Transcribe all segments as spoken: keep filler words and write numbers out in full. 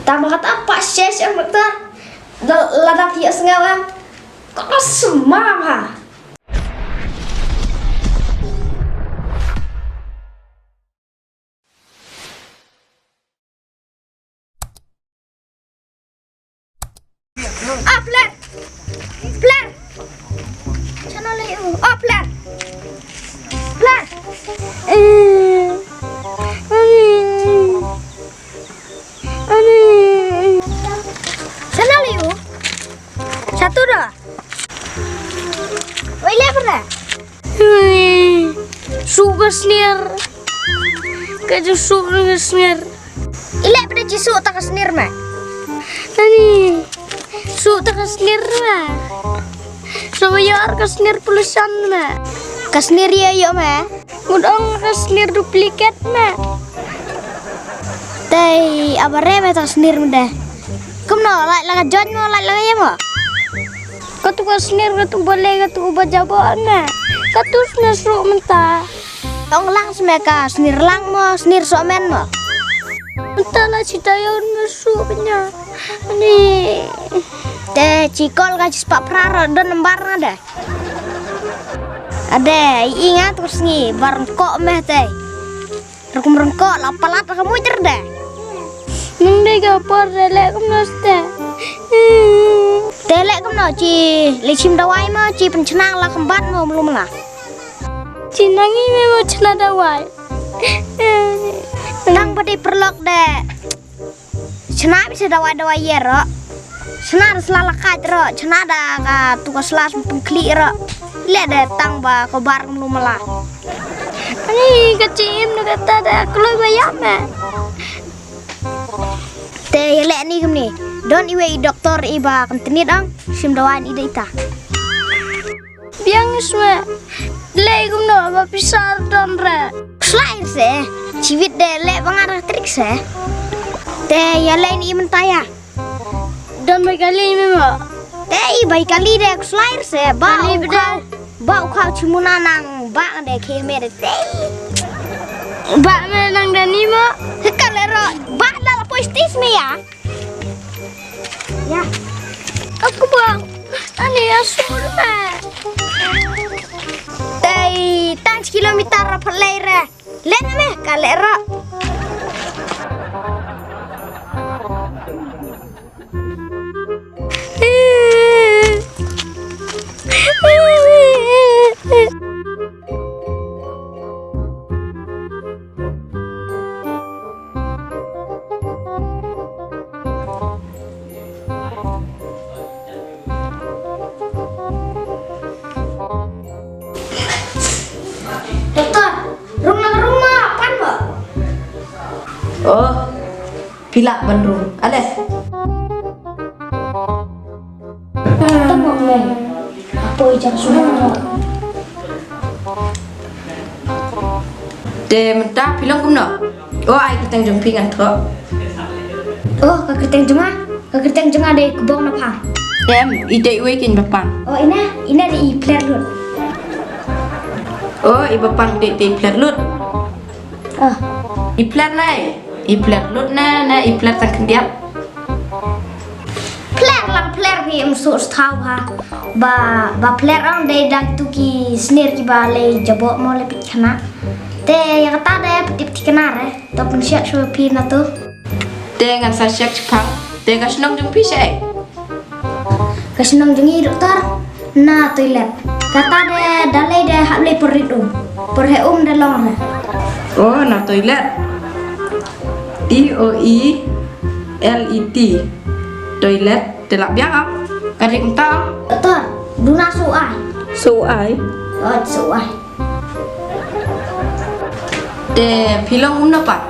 Tang ba kata pat shisha em doktor. Da lada thiah sngew em. Ka sma ha. Ah, Pler. Pler. Chano le u. Oh, Pler. Pler. Eh. Ani. Ani. Chano le u. Satu dah. Wei le pernah. Hui, suk ka snier. Ka ju suk ka snier. Ile pada ji suk ta ka snier ma. Ani, suk ta ka snier ma. So yor ka snier pollution ma. Ka snier ïa ïa ma. Mut ong ka snier duplicate ma. Tei, aba re ma ta ka snier ma de. Kumno, lait la ka join mo, lait la ka ïa mo. Katu ka snier, katu ba leh, katu ba jabok na. Katu snier suk mynta. Ong lang sma ka snier lang mo, snier suk men mo. Mynta la chi tayon mo suk nya. Ni. Te chi kol ka chi spah phra ro don nambar nga de. Ade, i nga tu sngi bar kok meh te. Rukum rengkok la palat ka muj terde. Nang dei ka por de leh kumno ste. Te leh kumno chi le chim dawai mo chi pynchna la kembat mo mlu mla. Chi nangi me mo chna dawai. Tang pati perlok de. Chna bi se dawai dawai yer ro. Chna da sla la kaj ro. Chna da ka tu ka sla pengkli ro. Le de tang ba ko bar mlu mla. Ani ka chim na kata da kloi ba yam eh. Te ye le ni kumni. Don iwe i doktor i ba kan tenit ang. Sim dawai ni de ita. Biang sma. Le kumno ba pisar don re. Kuslai se. Chivit de le bangar trik se. Te ya le ni mentaya. Don bai kali me mo. Te i bai kali de kuslai se. Ba kali u bede. Khau. Ba u khau chimuna nang ba de ke me de te. Ba me nang de ni mo. Hekale ro. Ba la la poistis me ya. Ya. Aku bang. Ani ya sur me. Tei tang kilometer apa lei re. Len me ka le ro. Doktor, rung lang rung ma pan ba. Oh, pila ban rung. Ale. Tengok leh. Apa i jar semua. Te mynta phi long kumno? Oh, ai kyrteng jong phi ngan thoh. Oh, ka kyrteng jong nga. Ka kyrteng jong nga dei Kbong na Phang. Em, i dei uwei kin ba pang. Oh, ina, ina dei i Pler Lut. Oh, i ba pang dei, dei Pler Lut. Oh. I Pler nai, i Pler Lut na, na i Pler tang khyndiat. Pler lang pler phi em suk sthaw ha. Ba, ba pler ong dei dang tu ki snir ki ba lei jabok mo lei pit khana. Te ya kata de pit pit khana re. To pynsiak shu phi na tu. Te ngan sa siak chiphang. Te ka shnong jong phi shaei? Ka shnong jong i doktor. Na toilet. Kata de da lei de hap lei por rit um. Por he um de long re. Oh, na toilet. T O I L E T. Toilet. Te lah biang am. Ka ri kumta am. Doktor, duna su ai. Su ai. Oh, su ai. Te phi long kumno pat?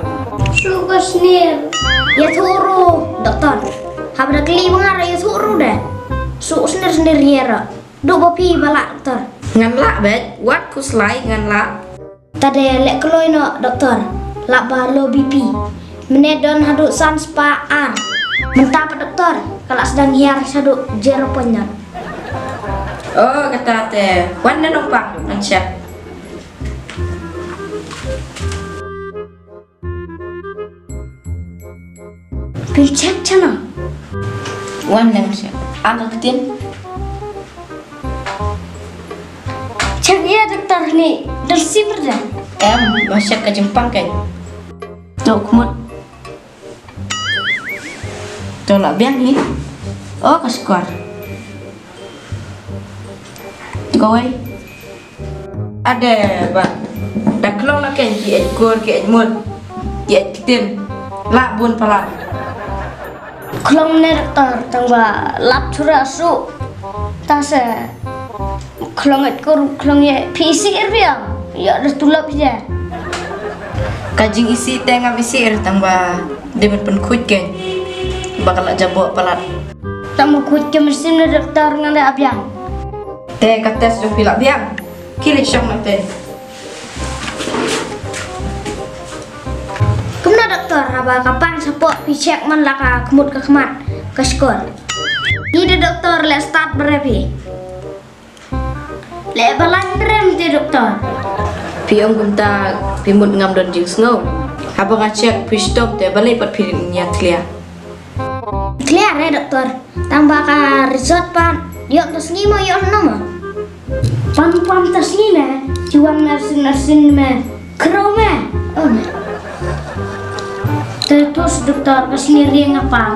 Suk ka snir. Ïathuh ruh, doktor. Haba da kylli ba nga ruh ïathuh ruh de. Suk snir snir ïa ruh. Duk ba phi ba lah, doktor. Ngan lah beit, wat khuslai ngan lah. Ta de leh kloi noh, doktor. Lah ba low B P. Mynne don haduh san spah ar. Mynta pat doktor, ka lah sdang hiar haduh zero point nine. Oh, kata te. Wan na nong pak, ngan check. Pyncheck chana. Wan lang check. Ang ka ktien. Check ïa doktor ni. Dal sipr da. Em, ma check ka jingpang kan. Tok mut. To la biang ni. Oh, ka skor. Kawei. Ade ba. Da khlong na ken ki et kur ki et mut. Ki et kitin. La bun palat. Khlong ne doktor tang ba lap chura su. Ta se khlong et kur khlong ye phi si er biang. Yo da tulop ye. Ka jing isi te ngam isi er tang ba dei ban pynkhuid ke. Ba ka la jabo palat. Tang ba khuid ke mynsiem ne doktor ngan da abiang. Te ka test jong phi la biang. Ki leit shong na te. Kumno doktor haba ka pang shapoh phi check man la ka khmut ka khmat ka shkor. Ni de doktor le start bre phi. Le balang rem te doktor. Phi ong kumta phi mut ngam don jingsngew. Haba nga check phi stop te balei pat phi nia clear. Clear eh doktor. Tang ba ka result pat. Yok to sngi mo yok no mo. Pam pam to sngi me. Chuan nursing nursing me. Kro me. Oh me. Te tos doktor ka sngi ring apa.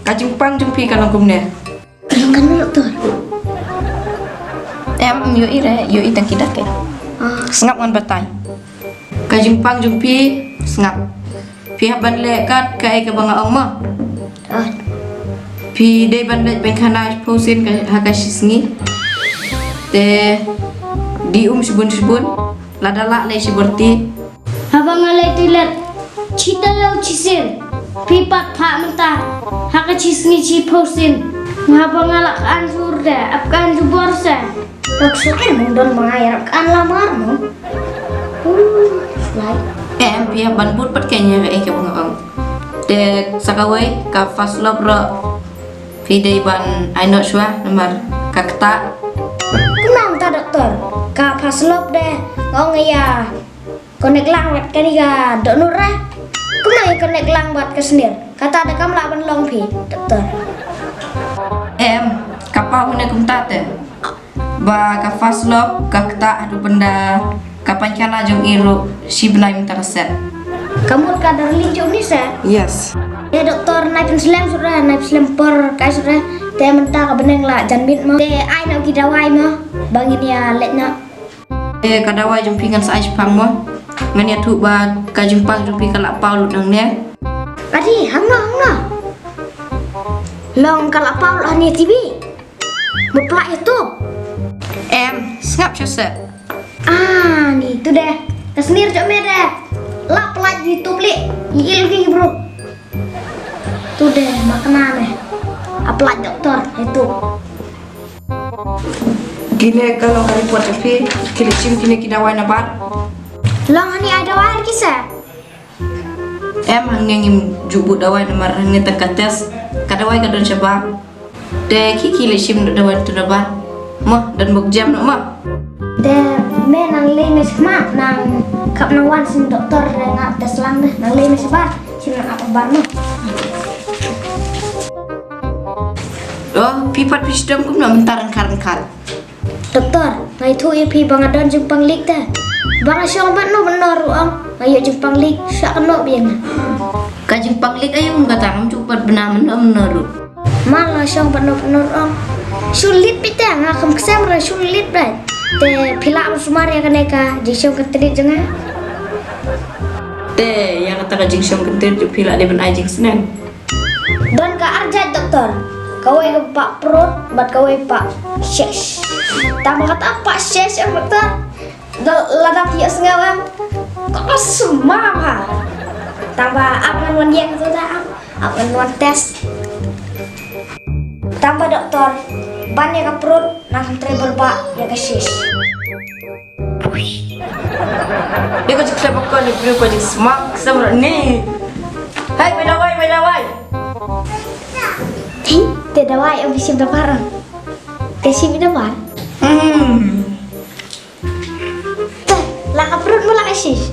Ka jingpang jong phi ka long kumne. Kan doktor. Em, ïohi re, ïohi tang ki dak eh. Ah. Sngap ngan batai. Ka jingpang jong phi, sngap. Phi hap ban leh kat kaei kaba nga ong mo. Ah. Phi dei ban leh pynkhana phew sien ka, ha ka shi sngi. Te dih um shibun shibun. Lada lah leh shi bor ti. Haba nga leh toilet, shi taïew shi sien. Phi pat phah mynta. Ha ka shi sngi shiphew sien. Haba nga lah kan sur de, ap kan jubor se. Dok su kan mung don ma nga ïarap kan lamar mo. Hmm, slide. Em, phi hap ban bud pat kane kaei kaba nga ong. Te sa kawei, ka first love ruh. Phi dei ban ai noh shuwa namar ka ktah. Kumno mynta doktor? Ka first love de nga ong ïa connect lang bad kane ka dohnud re. Kumno ïa connect lang bad ka snier? Kata de kam lah ban long phi doktor. Em, ka paw ne kumta te. Ba ka first love ka ktah haduh ban da ka pynkhana jong i ruh shi bnai mynta ka set. Ka mut ka darling jong ni se? Yes. Te doktor, nai pynslem shuh re, nai pynslem por kai shuh re. Te mynta ka bneng la jan miet mo. Te ai noh ki dawai mo ba ngin ïa leit noh. Te ka dawai jong phi ngan sa ai shaphang mo. Ngan ïathuh ba ka jingpang jong phi ka la paw lut nangne. Adi, hangno hangno? Long ka la paw lut ha ne T V. Mut pla ïa tu. Em, sngap sha se. Ah, ni tu de. Ka snier jong me de. La pla ïa tu pli. Ïil ki bro. Tu de ma kane me. Apla doktor ïa tu. Kine ka long ka report jong phi. Ki leit shim kine ki dawai nabar. Long hani ai dawai ki se. Em, hangne ngim ju buh dawai namar hangne tang ka test. Ka dawai ka don shabar. Te ki ki leit shim dawai tu nabar. Mo, don bok jam no mo. Te me nang lei me shma nang kap nang wan shin doktor re nga test lang de. Nang lei me shabar. Shim nang ap bar mo. Oh, phi pat phi sdom kumno mynta rengkar rengkar. Doktor, nga ïathuh ïa phi ba nga don jingpang lik te. Ba nga shong bad no bad no ruh ong, nga ïoh jingpang lik, sha kano biang. Ka jingpang lik ayu kata ngam ju pat bna mynno mynno ruh. Ma la shong bad no bad no ruh ong. Shu lit beit te, nga kham ksem re shu lit beit. Te phi lah ban sumar ïa kane ka jingshong kyntrit jong nga. Te ïa kata ka jingshong kyntrit jong phi lah dei ban ai jingsneng. Don ka arjait doktor. Kawei ka pah prut bad kawei pah shesh. Tang ba kata pah shesh em doktor. Dol lada phi ïohsngew em. Ka sma ha. Tang ba ap ngan wan ïeng tu da ap. Ap ngan wan test. Tang ba doktor ban ïa ka prut nang trei berbah ïa ka shesh. Ïa ka jingkhlem ko ni briew ko jingsma ksem rani. Hai, bai dawai, bai dawai. Hi, te dawai, ong bishim dawai. Te shim dawai. Hmm. Te, la ka prut mo la ka shish.